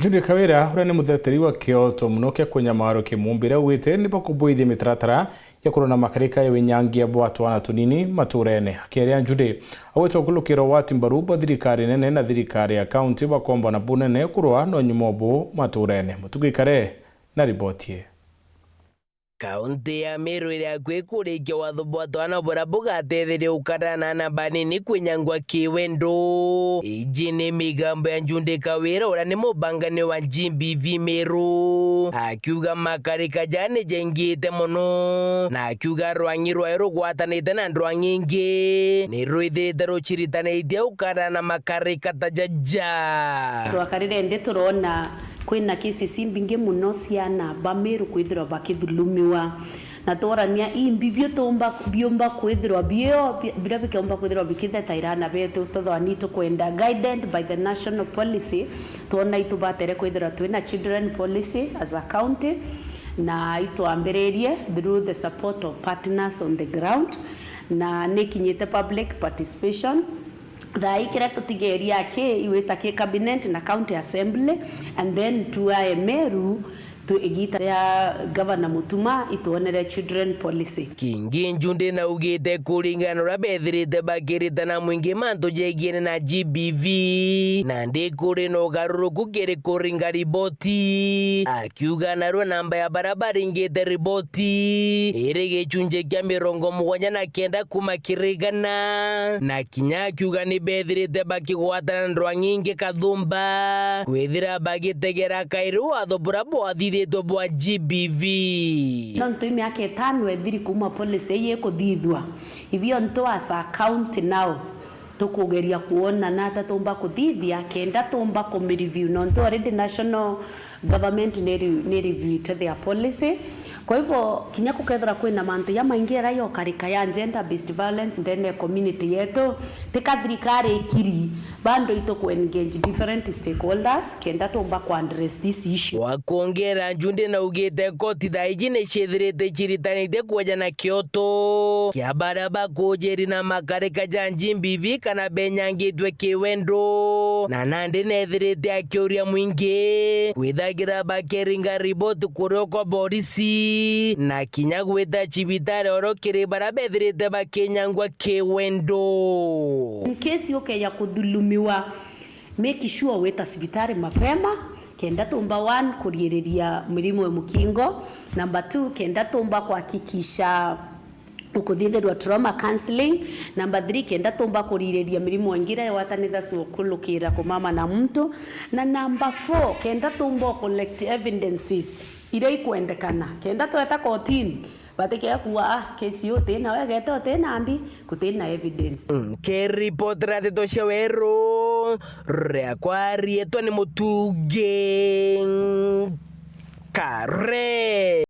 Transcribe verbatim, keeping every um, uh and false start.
Judy Kawira, uria ni mutheteri wa kioto muno kia kwinyamarwa kimumbire, augite ni bakubwithia mitaratara ya kurona makarika ya winyangia bwa twana tunini maturene. Akiaria Judy, augite ukulukiro wa timbaru bwa thirikari nene na thirikari ya kaunti bakomba na bunene kurwa na unyumo bu maturene. Mutugi Kare na riboti ii. Kaunti ya Meru iri akui kurikia watho bwa twana buria bugatetheria ukara na ana banini kwinyangwa kiwendo. Iji ni migambo ya Judy Kawira, uria ni mubangani wa G B V Meru, akiuga makarika jaa ni jaingiite mono, na akiuga rwang'i rwayo rugwatanite na ndwang'i ingi ni rwithirite ruciritanitie ukara na makarika ta jaja. Twakarire nthi turona kwina cases imbingi mono cia ana ba Meru kwithirwa bakithulumiwa. Na tworania imbi bio tumba, biumba kwithirwa bio, bi-, biria bikeumba kwithirwa bikithetaira ana betu, twethwa ni tukwenda guided by the national policy, twona itubatere kwithirwa twina children policy as a county, na itwambiririe through the support of partners on the ground, na nikinyite public participation. Thaa ii kiria tutigeria aki, igwita ki cabinet na county assembly, and then tuae Meru tu igita ria Governor Mutuma ituonere children policy. Kingi Judy naugite kuringana na uria bethirite bakiritana mwingi mantu jegiene na G B V, na ndi kuri na ugaruruku kiri kuringa riboti. Akiuga narua namba ya baria baringite riboti iri gicunji kia mirongo mugwanja na kenda kuma kiri igana, na kinya akiuga ni bethirite bakigwatana ndwang'i ingi kathumba kwithira bagitegera kairi watho buria bwathithitwe bwa G B V. Nontu i miaka itano ithiri kuma policy ii ikuthithua, ibio ntu as a county now tukugeria kwona nata tumba kuthithia kenda tumba kumireview, nontu already national government ni re-, ni reviewite their policy. Kwa hivyo, kinya kukethira kwina mantu jamaingi jaria jokarika ya gender based violence ndene ya community yetu, tika thirikari ikiri, bado ituku engage different stakeholders kenda tumba ku address this issue. Wa kwongera, Judy naugite koti thaa iji ni ciithirite ciritanitie kwejana kioto kia baria bakujiri na makarika ja G B V kana benyangitwe kiwendo, na nandi nethirite akiuria mwingi kwithagira bakeringa riboti kurio kwa borisi na kinya gwita cibitari oro kiri baria bethirite bakinyangwa kiwendo. In case ukeja kuthulumiwa, make sure wita cibitari mapema, kenda tumba, one, kuriiriria mirimo ya mukingo, number two, kenda tumba kuhakikisha ukuthithirwa trauma counseling, number three, kenda tumba kuriiriria mirimo ingi iria igwatanitha cia ukulukira kumama na muntu, na number four, kenda tumba collect evidences iria ikwendekana, kenda tweta kotini, batikea kuuga, "Ah, case ii uti nayo, egete uti nambi, guti na evidence." Nkiripotera nteto cia Weru, riakwa riitwa ni Mutugi Kare.